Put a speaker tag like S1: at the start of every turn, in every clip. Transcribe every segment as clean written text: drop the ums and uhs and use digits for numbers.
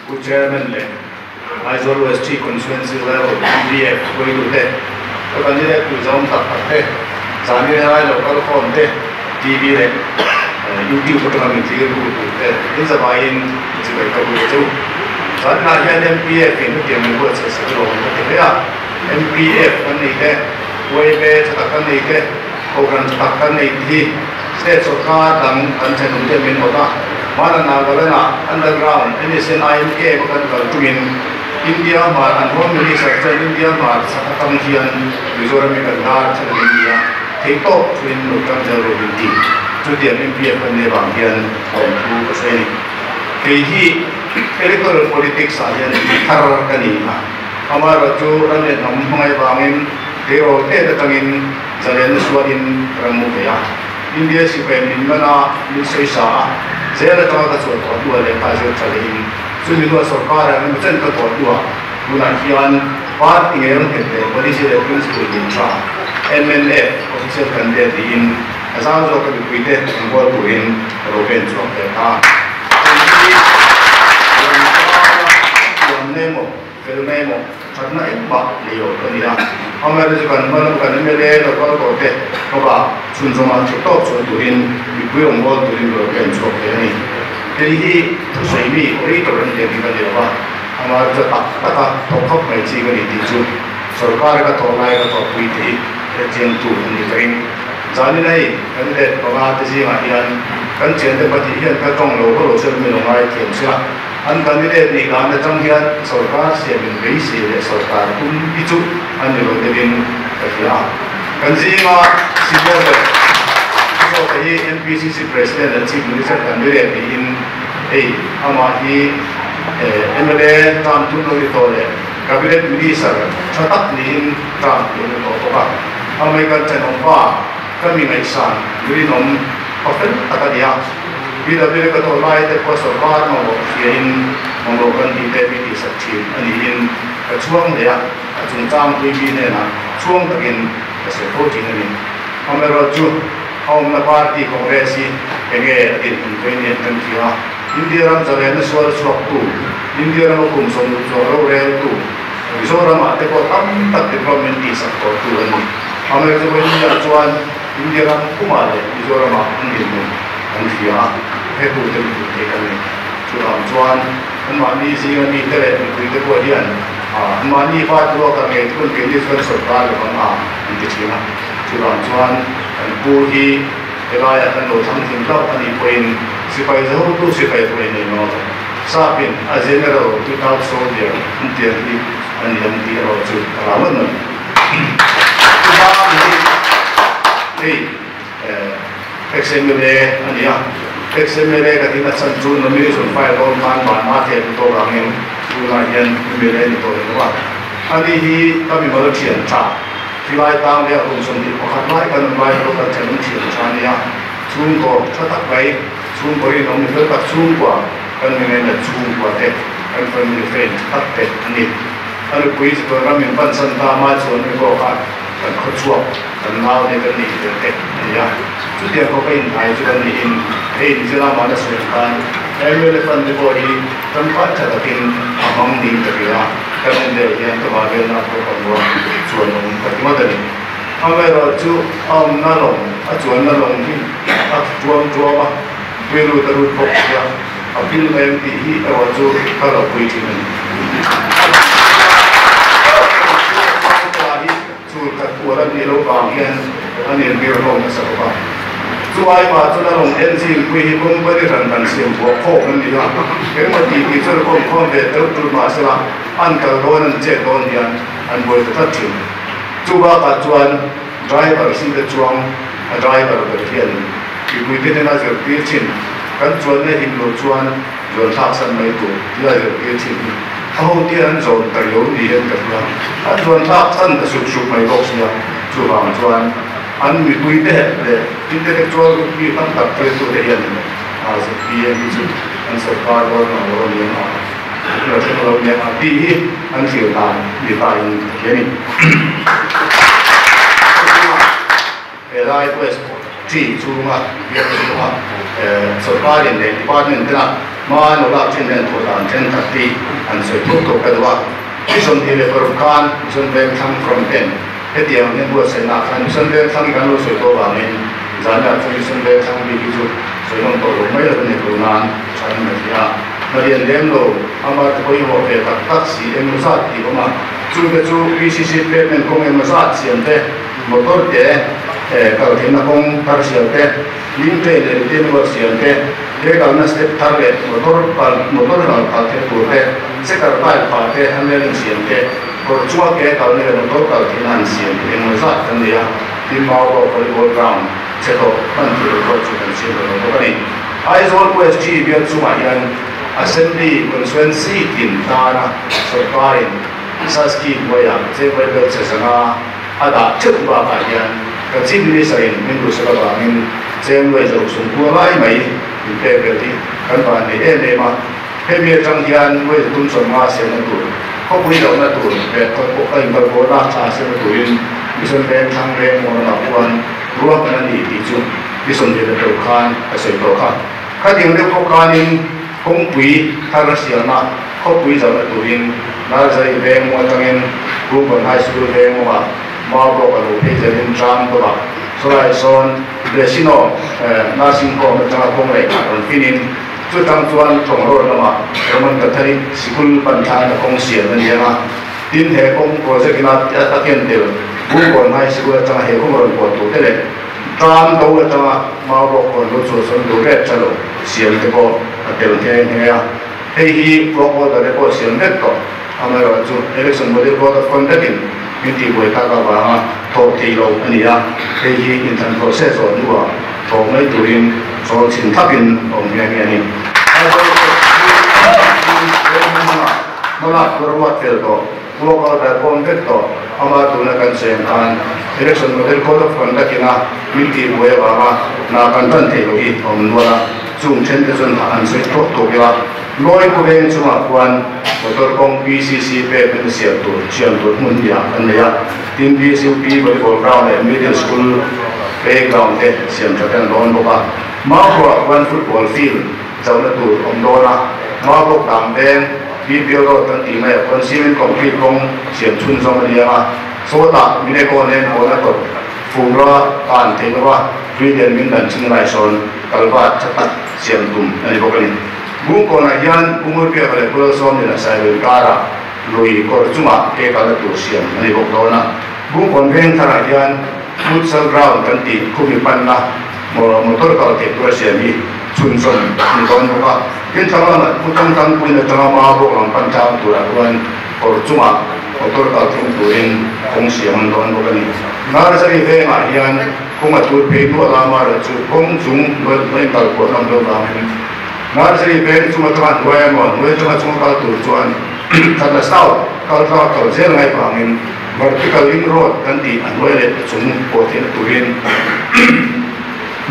S1: Pu Chairman leh Aizawl West Tea Constituency Level MDF hruaitute, ka candidate pui zawng tak tak te, zani helai lo kal khawm te, TV leh YouTube atanga min thlir ru tur te in zavaiin chibai ka bul chu. Zanah hian MPF in hetiang min buatsaih sak rawh ka ti hle a, MPF kan nei te, YMA tha tak kan nei te, Kohhran tha tak kan nei te hi State sawrkar dang kan thenawm ten min awt a, hmana Nagaland ah Underground NSN IMK va kan kal tumin India hmar an Home Minister chuan India hmar chhak atang hian Mizoram hi kan dar thenawm in ni a, theihtawp thuin lo tang zel rawh min ti. Chutiang MPF kan nei vang hian a awm thu ka sawi a ni. Kei hi Electoral Politics ah hian thar ka ni a, amaherawhchu ram leh hnam hmangaih vangin Tleirawl tet atangin zalenna sualin ram mu ve a, India sipai min man a, min sawisa a, zel atanga ka chuan tawh hnuah lehkha zir tha lehin chumi hnuah sorkar ah emaw chen ka tawh hnuah tunah hian party ngei ram nghet leh policy leh principle din tha mnf official candidate niin a zau zawka mipuite an hual turin ka lo pen chhuak ve ta. Hei hi Ramkara chuanna emaw Fel mai maw? Thatna engmah nei lo ka ni a. Amaherawhchu chu kan hma lam kan mla local tawh te hmaba chhunzawm an theih tawp chuan turin mipui awm rual turin ka lo pen chhuak thei a ni. Hei hi thusawi mi orator an tih ang hi ka ni lo va, amaherawhchu tak taka thawk khawp mai chi ka ni tih chu sorkar ka thawh lai ka thawhpui te hi hrechiangtu an ni ka ring. Zanin hei kan let panga te zingah hian kan thiante pahnih hian ka tawng lo haw lo se min lo ngaithiam sia. An candidate nih dan atang hian sorkar siamin beisei leh sorkar tum hi chu a ni lo deuhin ka hria a. Kan zinga senior ber zawkte hi MPCC President leh Chief Minister candidate niin hei amah hi mla term tum lo ni tawh leh Cabinet Minister tha tak niin term tum ni tawh bawk a. Amah thenawm pa ka mi ngaihsan rinawm pa fel tak a ni a. PW ka tawh lai te pawh sorkar mamawh hriain mamawh kan tih te mi tihsak thin a niin ka chhuang hle a, a chungchang pui mi hnenah chhuang takin ka sawi fo thin a ni. Amaherawhchu a awmna party Congress hi enge a dinhmun pawhin ni an kan ti a, India ram zalenna sual chhuaktu, India rama kum 60 chuang roreltu, Mizoramah te pawh tam tak development tihsak tawhtu a ni. Amaherawhchu pawhin India chuan India ram pumah leh Mizoramah an dinhmun an hria a, hetute mipui te kan ni. Chuvang chuan anmahni zinga mite leh mipuite pawh hian anmahni va ruaka ngei thun keini chuan sorkar lo ang a an ti thin a. Chuvang chuan kan pu hi helaiah kan lo thlang tling hlauh a nih pawhin sipai zahotu sipai pawhin nei maw Sapin a general without soldier an ti ang hi a ni ang tih erawh chu ka hlau ngawt mai. Chuvang hi hei XMLA a ni a, XMLA ka tihna chhan chu nomination file dawn khan vanhma thei a tawk angin tunah hian MLA ni tawh leh lo a. Ani hi ka mimal thian tha, khilai tang leh a kum 21 lai kan awm lai pawh kan thenawm thian tha a ni a, chhungkaw tha tak mai, chhungkaw rinawm ni fel tak chhungkua kan mi ngainat chhungkua te, kan family friend tha tak te a ni. A nupui chu ram in pansan ta mai chuan mi pawh khan kan khaw chhuak kan nau te kan nih tel te a ni a. Chutiang khawp a inhai chu kan niin hei inzir a mahna sawi khan mla fund te pawh hi tangkai tha takin a hmang niin ka hria a, kan en leh hian ka vah velna pawh ka hmu a, chuan awm ka ti ngawt a ni. Amaherawhchu a awmna lawng, a chuanna lawng hi a tuam tuam a, tui lut a lut bawk sia. A pil mai ang tih hi erawh chu ka lo pui thin a ni. Hi chul khat uar a nih loh vang hian an inbir hlawm nasa bawk a. Chu ai mah chuan a rawn engine pui hi company hran kan siam buah khawk an ni a, engmaw tih tih chuan khawm khawm ve tel tul mah sela an kal dawn an chet dawn hian an buai ta tlat thin. Chu bakah chuan driver seat a chuang a driver ber hian mipuite hnena zirtir thin. Kan chuanna him lo chuan zawn thlak san mai tur tia zirtir thin hi a ho tia an zawn ta riau ni hian ka hria. An zawn thlak san ta sup sup mai bawk sia. Chuvang chuan an mipui te leh intellectual mi tam tak thiltute hian ZPM hi chu an sorkar dawn ang lo a ni ang a, an lo thleng lo a ni ang a tih hi an thlir dan ni ta in ka hria a ni. Helai West Tree chhunga biak chhunga sorkarin leh department tena Ma an lo lak thin nen thawh dan thenkhat hi han sawi thuk thuk ka duh a. Ni 26 khan Mission Vengthlang Front ten hetiang hian buatsaihna ah khan Mission Vengthlang hi kan lo sawi tawh vangin zanah chuan Mission Vengthlang bik hi chu sawi nawm tawh lo mai lo a ni tur nan tha in ka hria. Hna lian lem lo, ama te pawimawh ve tak tak si emaw zat tih awm a, chungte chu PCC pavement kawng emaw zat siam te, motor te kal theihna kawng thar siam te, Link train leh retaining wall siam te, ke kalna step thar leh motor kal motor kal kal theih tur te, checker tile phah te, hand railing siam te, kawr chunga ke kalna leh motor kal theihna an siam te engemaw zat kan nei a, tin Maubawk volleyball ground chhe tawh hman thei lo pawh chu kan siam ta lo bawk a ni. Aizawl USG bial chungah hian Assembly Constituency tin tana sawrkarin Saski hnuaiah chengvawi bel che zanga a dah theuh bakah hian ka Chief Minister in min duhsak avangin chengluai zawrh chung khua lai mai min pek vel hi kan van nei em em a. Hemi atang hian nuai zatum 50 siamna tur, khawpui lohna tur leh inkalpawhna tha siamna turin Mission Veng thlang reng maw lamah khuan ruahman a ni tih chu ni 26 khan ka sawi tawh kha. Khatiang deuh pawh khanin kawngpui thar siamna khawpui zauhna turin Narzary veng maw atangin Bungkawn High School veng mawngah mau pawh ka lo phei zelin tlang tawp a, chulai sawn Blessino Nursing Home atanga kawng leh khat rawn finin chutang chuan Thawng Road lamah Roman Catholic Sikul pan thlangin a kawng siam a ni ang a, tin he kawng project ina a ken tel Bungkawn High School atanga he kawng rawn pawh tur te leh tlang do atanga mau bawk rawn lo chhuah sawn tur ret tha lo siam te pawh a tel nghe nghe a. Hei hi work order te pawh siam vek tawh, amaherawhchu Election Model Code of Conduct in min tihbuai tak avanga thawh theih loh a ni a, hei hi inthlan process zawh hnuah thawh mai turin chawl chhin thlapin a awm nghe nghe a ni. Aizawl Court chu hmanga hmalak tur a ruat fel tawh, work order pawh awm vek tawh, ama tuna kan sawi ang khan Election Model Code of Conduct ina min tihbuai avanga hna kan tan theih loh hi a awm nual a. Chung thente chuan an sawi tawk tawk ila, Lawi khawveng chungah khuan motor kawng PCC pavement siam tur thiam tur hmun hnih-ah an nei a, tin BSUP volleyball ground leh middle school playground te siam that an dawn bawk a. Maukhawah khuan football field chauhna tur awm dawn a, Maubawk dang veng BPO road kan tih maiah khuan cement concrete kawng siam chhunzawm a ni ang a, sawtah Mineko nen hawna tawp fura tan theih lova tui lian min dan chin lai sawn Kalvat tha tak siam tum a ni bawk a ni. Bungkawnah hian Pungurpiaka leh Pulawlsawmliana Sailo inkarah lui kawr chungah ke kalna tur siam a ni bawk dawn a. Bungkawn veng tharah hian futsal ground kan tih khumi panna motor kal theih tura siam hi chhunzawm a ni dawn bawk a. Tin thlang lamah Putang Tangpuiin atanga Mabawk lam pan tlang turah chuan kawr chungah motor kal thung turin kawng siam an dawn bawk a ni. Narzary vengah hian Kawng a tur phei hnu a lama reh chu kawng chung hnuai kal pawh an awm lo vangin Nursery veng chung atanga hnuai emaw hnuai atanga chunga kal tur chuan Khatla South kal thlanga kal zel ngai vangin vertical link road kan tih a hnuai leh a chung pawh theihna turin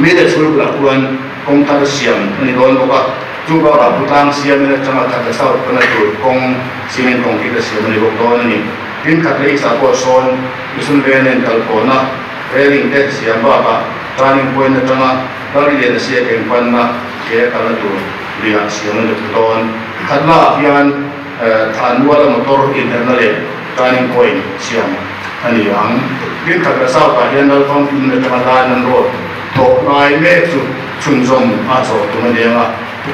S1: mite chhul bulah khuan kawng thar siam a ni dawn bawk a. Chu bakah Butlang siamin atanga Khatla South pana tur kawng cement concrete a siam a ni bawk dawn a ni. Tin Khatla East ah pawh sawn Mission Veng nen kal pawhna Railing te siam bakah turning point atanga Lal Lian a siak eng panna ke a kalna tur luiah siam a ni dawn. Khatla ah hian thlan muala motor inherna leh turning point siam a ni ang. Tin Khatla South ah hian Lalfang hmun atanga Diamond Road thawh lai mek chu chhunzawm a chawh tum a ni ang a,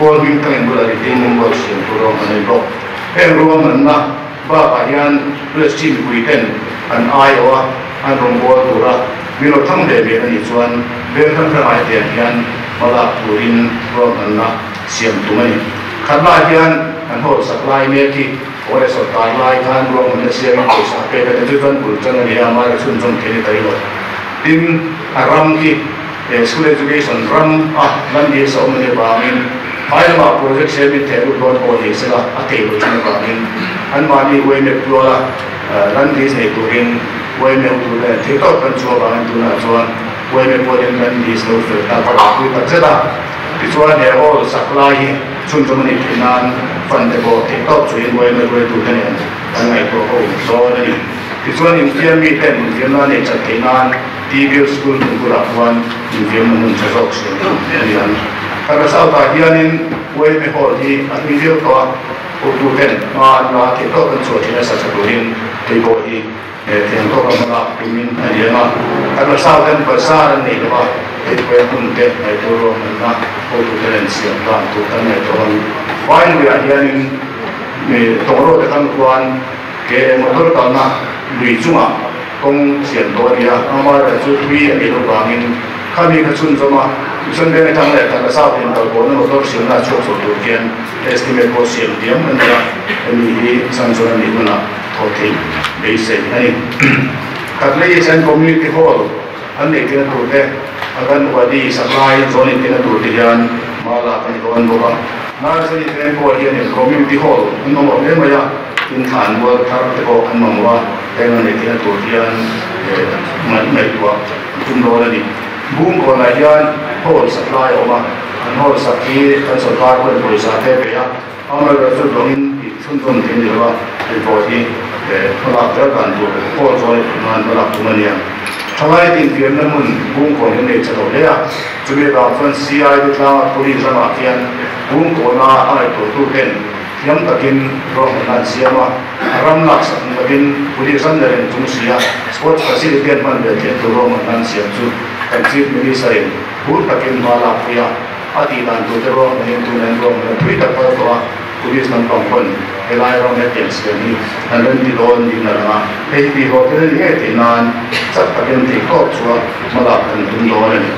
S1: Goal hming tangin bulah retaining wall siam tur a awm a ni bawk. Heng ruahmanna Bakah hian USG mipui ten an aiawh a, an rawngbâwl tura min lo thang ve ve a nih chuan veng hrang hrang ai tiang hian hmalak turin ruahmanna siam tum a ni. Khatla hian an hawl sak lai mek hi Forest sawrkar lai khan ruahmanna siamin pawisa a pek a ni. Chu chuan bul tan a ni a, amah erawh chhunzawm thei a ni ta ilo. Tin, a ram hi School Education ram a lan ni sa awm a nih avangin phai lamah project siamin theh lut dawn pawh ni sela a thei lo thin avangin anmahni UMF tuala lan list nei turin UMF hotu te thei tawp kan chhuah avangin tunah chuan UMF pawhin lan list lo fel ta ka rawn pui tak zet a. Tichuan he hall sak lai hi chhunzawm a nih theih nan fund te pawh theih tawp chuhin UMF hruaitute nen kan ngaihtuah ho dawn a ni. Tichuan infiam miten infiamna nei chat theih nan. Tibel School hmun bulah khuan infiamna hmun tha zawk siam tur a ni ang. Kan South-ah hianin YMA Hall hi a hlui viau tawh a, hotuten hma an la theih tawk an chhuah thin a sa tha turin hei pawh hi thiam tawk a hmalak tumin a liam a. Kan South-ten bazar an nei lo a, hei pawh hmun te ngaihtuah ruahmanna hotuten an siam dan tur kan ngaihtuah ang. Vainluiah hianin tawngrawte kan khuan ke motor kalna lui chungah kawng siam tawh a ni a, amaherawhchu thui a nih loh vangin khami kha chhunzawm a, Mission Veng atang leh Tata South in kalpawhna motor siamna a chhuak chho tur khian estimate pawh siam diam a ni a, hemi hi sanction a nih hunah thawh theih beisei a ni. Katlei Esan Community Hall an neih tina tur te, Anganwadi supply zawn in tina tur te hian hma lak a ni dawn bawk a. Nursery Veng pawh hianin Community Hall an mamawh hle mai a, tin thlan mual thar te pawh an mamawh a, heng an neih tina tur hian ngaihtuah an tum dawn a ni. Bungkawnah hian hall supply a awm a, an hall sak hi kan sorkar pawhin pawisa te a pe a, amaherawhchu chu dawngin tih chhunzawm thei a ni lo a, hei pawh hi hmalak zel dan tur hall chuan nan hmalak tum a nia. Thalai tinfiamna hmun Bungkawn hi nei tha lo hle a, chumi avang chuan CID tlanga police ramah khian Bungkawna a ngaihtuahtu ten thiam takin ruahmanna an siam a, a ram laksak ni lovin police ram leh reng chung si a sports facility an hman ve theih tur ruahmanna an siam chu kan Chief Minister in phur takin hma lak pui a, a tih dan tur te ruahmanin tun an ruahmanna thui tak kal tawh a, police lampang pawn helai ram hetiang siam hi an rawn ti dawn niin a lang a, hei hi tihhlawh thil a ni ngei theih nan chak takin theihtawp chua hma lak kan tum dawn a ni.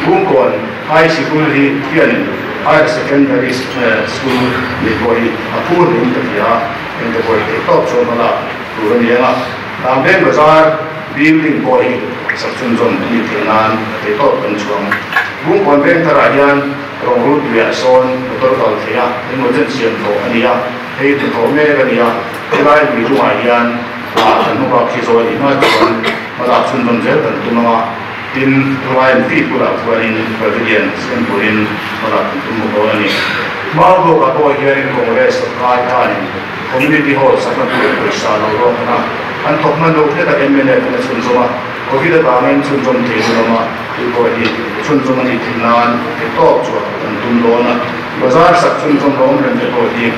S1: Bungkawn High Sikul hi hianin Higher Secondary School nih pawh hi a phur niin ka hria a, engte pawh hi theihtawp chuan hma lak tur a ni ang a. Tangveng Bazar building pawh hi sak chhunzawm a nih theih nan theihtawp kan chhuang. Bungkawn Vengtharah hian Rongrut luiah sawn motor kal theih a, engemaw chen siam tawh a ni a, hei hnathawh mek a ni a, helai lui chungah hian kan hma bak khi zawi nih hma chuan hma lak chhunzawm zel kan tum ang a. Tin, Ryan Fee bulah chuanin Pavilion siam turin hmalak an tum bawk dawn a ni. Marburg-ah pawh hianin Congress sorkar khanin Community Hall sakna tur pawisa lo ruahman a, an thawk hman lo hlet a mnf in a chhunzawm a, Covid avangin chhunzawm thei lo lama tih pawh hi chhunzawm a nih theih nan theihtawp chu an tum dawn a, Bazar sak chhunzawm rawng reng te pawh hi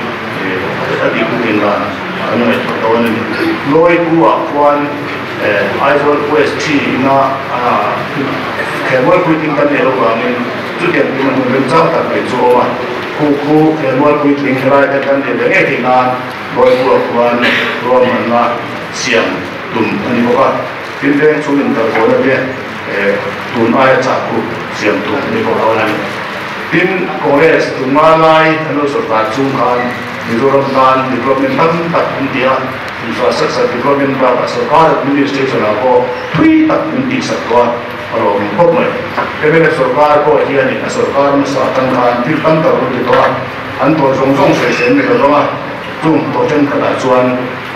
S1: a dik putin dan an ngaihtuah dawn a ni. Lawipu-ah khuan. Aizawl West thi ina khelmual puitling kan neih loh vangin chutiang tum a hmun remchang tak mai chu a awm a. Khu khu khelmual puitling helai te kan neih ve ngei theih nan Bawihbuah khuan ruahmanna siam tum a ni bawk a. Tin veng chhung inkalpawhna te tun aia chak khu siam tum a ni bawk a ni. Tin Congress tunga lai an lo sawrkar chung khan Mizoram tan development tam tak an ti a. Infrastructure development bakah sorkar administration ah pawh thui tak min tihsak tawh a, a lawmawm khawp mai. Mnf sorkar pawh hianin a sorkar hmasa atang khan thil tam tak a lo ti tawh a, an tawh zawng zawng sawisel ni lo vang a, chung tawh thenkhatah chuan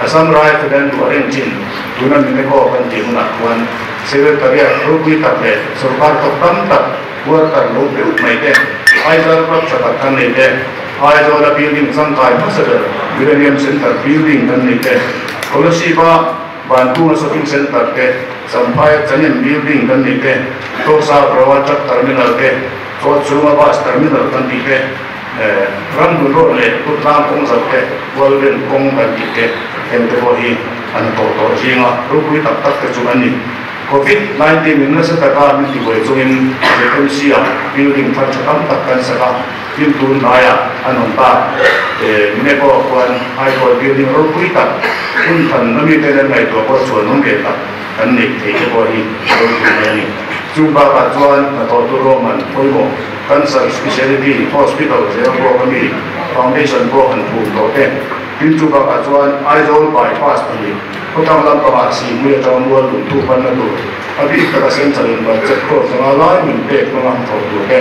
S1: Assam Rifle an duh a reng thin, tuna Mineko kan tih hunah khuan Secretariat ropui tak leh sorkar thawk tam tak worker lo pe up mai te, Aizawl club tha tak kan nei te, Aizawla building changkai hmasa ber Millennium Centre building kan nei te, Kolasib-a Bantunga Shopping Centre te, Champhaia Chanem building kan nei te, Tawksa Brawa Truck Terminal te, Chawlchhunga Bus Terminal kan tih te, Ramhmun Road leh Kutlang kawng zauh te, Kualven kawng kan tih te, heng te pawh hi an tawh tawh zinga ropui tak tak te chu an ni. Covid 19 in nasa taka min tibuai chungin ZMC ah building thar tha tam tak kan sak a, tin tun hnaiah an awm ta. Mine pawh khuan High Court building ropui tak hun than na miten an ngaihtuah pawh chhuan awm ve tak kan neih theih te pawh hi ropui mai a ni. Chung bakah chuan hnathawhtu ruahman pawimawh Cancer Speciality Hospital zel pawh a mi Foundation pawh an phum tawh te. Tin chu bakah chuan Aizawl Bypass pahnih Khawthlang lampangah Sihmui atanga mual lungthu panna tur a bik taka central in budget crore zanga lai min pek hmanga thawk tur te,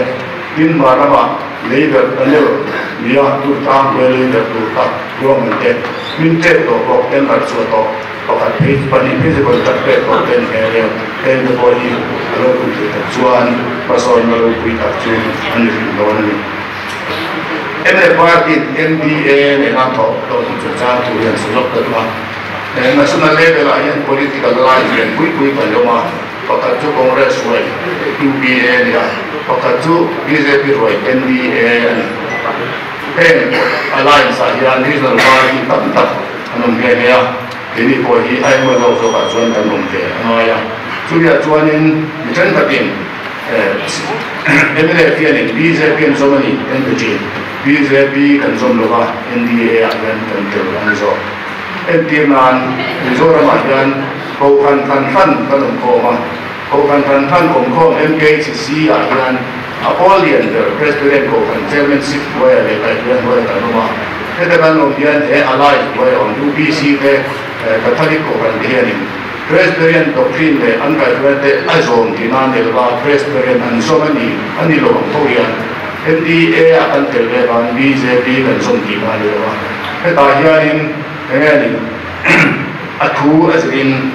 S1: tin hmar lamah leiverh tunnel nia tur tlang hnuai leiverh tur kha ruahman te, hmin ṭep tawh bawk tender chhuah tawh pakhat phei pahnih phei chu contract pek tawh te ni nghe reng heng te pawh hi a lo pui thei tak chuan hmasawnna ropui tak chu a ni hrih dawn a ni. Mnf party NDA nena thawk loh hun chungchang thu hian sawi lawk ta duh a. National level ah hian political line lian pui pui kan awm a. Pakhat chu Congress ruai UPA a ni a, pakhat chu bjp ruai NDA a ni. Heng alliance ah hian regional party tam tak an awm nghe nghe a, keini pawh hi a engemaw zawk zawkah chuan kan awm ve a ngai a. Chutiah chuanin mi thenkhatin mnf hianin bjp an zawm a ni an ti thin. Bjp kan zawm lova NDA ah hian kan tel a ni zawk. Entir nan Mizoramah hian Kohhran hran hran kan awm khawm a, Kohhran hran hran awm khawm MKHC ah hian a pawl lian ber Presbyterian Kohhran Chairmanship hnuaiah leh Kaihhruai hnuaiah kan awm a. Heta kan awm hian he Alliance hnuaiah awm UPC te Catholic Kohhran te hianin Presbyterian doctrine leh an kaihhruai te a zawm tih nan leh lova Presbyterian an zawm a ni a ni lo ang tho hian NDA ah kan tel ve avangin bjp kan zawm tih nan a ni lo a. Hetah hianin enge a nih? A thu a zirin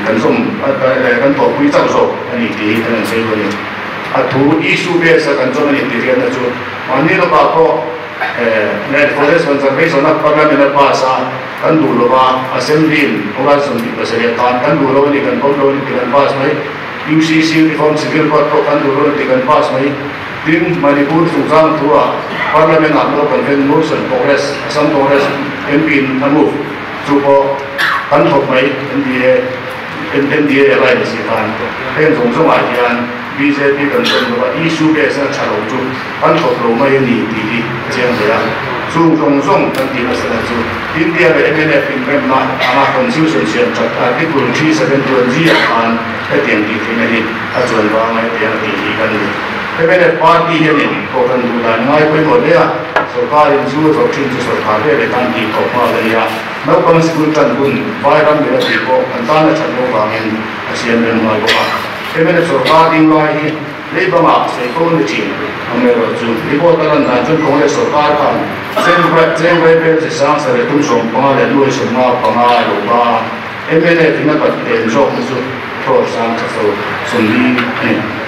S1: kan zawm kan tawhpui chauh zawk a ni tih hi kan han sawi dawn a ni. A thu issue base a kan zawm a ni tih hriatna chu mahni lawkah pawh Land Forest Conservation Act Parliament a pass a, kan duh lova Assembly in August 27 khan kan duh lo a ni, kan pawm lo a ni tih kan pass mai. UCC Reform Civil Code pawh kan duh lo a ni tih kan pass mai. Tin, Manipur chungchang thu-ah Parliament-ah pawh kan ven motion Congress, Assam Congress MP in a move chu pawh kan thawk mai NDA, NDA alliance hi khan heng zawng zawngah hian bjp kan tawn lova issue base a tha lo chu kan thawk lo mai a ni tih hi a chiang hle a. Chung zawng zawng kan tih nasa na chu India leh mnf inremna anga constitution siam that Article 371 G ah khan hetiang tih theihna hi a chuan vanga hetiang a tih hi kan ni. Mnf party hianin Kohhran duh dan ngai pawimawh hle a, sorkarin zu a zawrh thin chu sorkar hle leh tan tih tawh nghal a ni a, naupang sikul tan hun vai ram mila tih pawh an tan a that loh vangin a siam reng nghal bawk a. Mnf sorkar ding lai hi lei bangah sawi fo ni thin amaherawh chu report a lan dan chuan Congress sorkar khan cheng vai bel chi sang sarih 75 leh nuai 55 a lo ba a, mnf in a bat tlem zawkna chu crore sang tha so 40 a ni.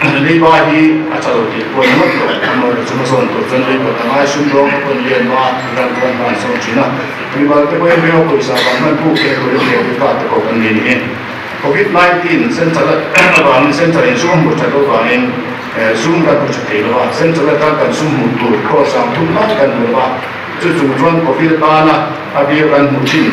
S1: Leiba hi a tha lo tih pawh ni ngawt lo, amaherawhchu chu hmasawn tur chuan leiba ta ngai sumdawng te pawhin lian hma ran chuan hma an sawn thin a, mimal te pawhin ringa pawisa kan hman buk te turin leh mi ta te pawh kan ni a ni e. Covid 19 central avangin central in sum a hmuh that avangin sum kan hmu tha thei lo a, central atang kan sum hmuh tur crore 30 lai kan hmu lo a, chu chung chuan covid atana a bia kan hmuh thin.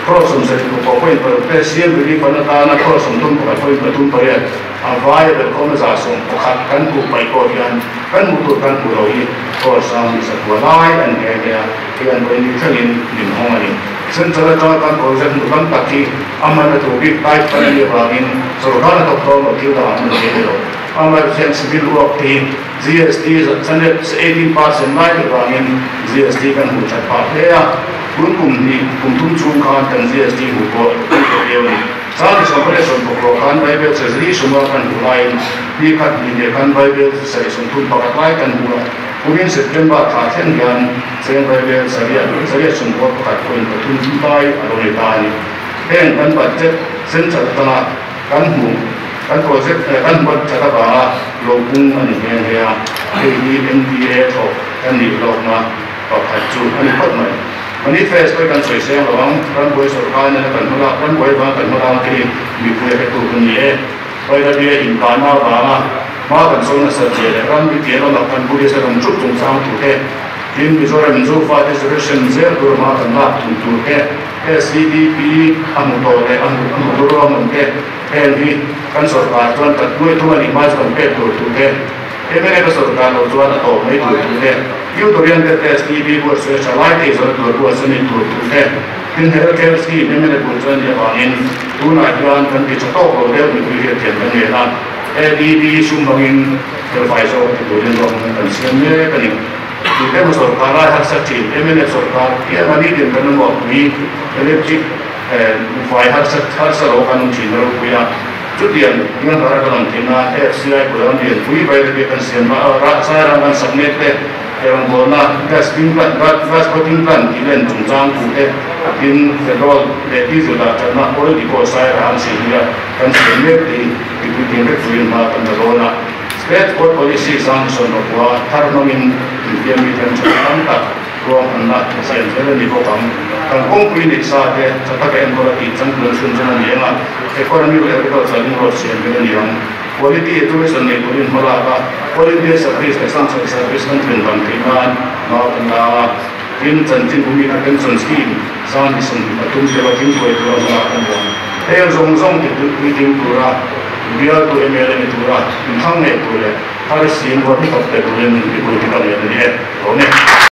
S1: Crore 71.6 te CM Relief Fund atana crore 31.38 a vai a belhkhawmna 11% kan hmuh paih pawh hian kan hmuh tur kan hmuh lo hi crore 10,100 lai a ni nghe nghe a, hei an vawi ni thlengin min hawng a ni. Central atanga kan project hmuh tam tak hi a man a tur bik type kan anih avangin sorkar a thawk dawn lo thil dangah hmun a nei lo. Amah hian civil work te hi GST 18% lai avangin GST kan hmuh that phah hle a. Tun kum hnih, kum thum chhung khan kan GST hmuh pawh kan tawh viau a ni. Chang 28 rawh khan Bible chezri suma kan hmuh laiin ni khat hnih leh khan Bible 731 lai kan hmu a. Kumin September thla thleng hian cheng Bible sariat 791.3 lai a lo ni ta a ni. Heng kan budget central atanga kan hmuh, kan project kan hmuat that avanga lo pung a ni nghe nghe a. Hei hi NDA thawk kan nih hlawkna. Pakhat chu a ni phawt mai. Manifest pawh hi kan sawi seng lo ang, rambuai sorkar nena kan hmalak, rambuai vanga kan hmalak te hi mipui a hretu kan ni e. Vairabia inkahna avanga hma kan sawi nasat zia leh ram mi piah lamah kan police a rawn thup chungchang tur te, tin Mizoram Zofa te solution zel tur hma kan lak thung tur te, SEDP a hmu tawh leh a hmu tur ruahman te, heng hi kan sorkar chuan kan hnuai thung a nih hma chu kan pek tur tur te, MLA ka sorkar loh chuan a tawp mai tur thu te, Youth Oriented STB buatsaih tha lai te zawrh tur buatsaih ni tur thu te, tin health care scheme MLA bul chuan nih avangin tunah hian kan ti tha tawk lo deuh mipui hriatthiam kan ngen a, ADB sum hmangin felfai zawk ti turin ruahmanna kan siam mek a ni. Tute emaw sorkar lai harsa thin MLA sorkar pianga nitin kan mamawh pui electric fai harsa harsa lo kan awm thin ropui a. Chutiang hian ral kan awm theih nan FCI kawlh an lian pui vai te kan siam a, zai ram kan sak mek te, rawngbawlna gas ping plant, gas bottling plant tih len chungchang thu te, tin petrol leh diesel dah thatna oil depot sai ram si hi a kan siam mek te hi mipui tin vek turin hma kan la dawn a. State Court Policy 2019 thar hmangin infiam mi then tha tam tak. Ruahmanna siam zel a ni bawk ang. Kan kawngpui neih sa te tha taka enkawl a tih changtlung chhunzawm a ni ang a, economy leh agriculture in road siam vel a ni ang. Quality education nei turin hma lak a, All India Service leh Central Service kan tlin dang theih nan hma kan la a, tin chanchin bumi te pension scheme 123 tel a tling thuai tura hma lak a ni ang. Heng zawng zawng ti puitling tura bialtu mla ni tura inthlang ngei tur leh Harris in ruat hi tawp pe turin mipui te ka ngen a ni e. Tawm e.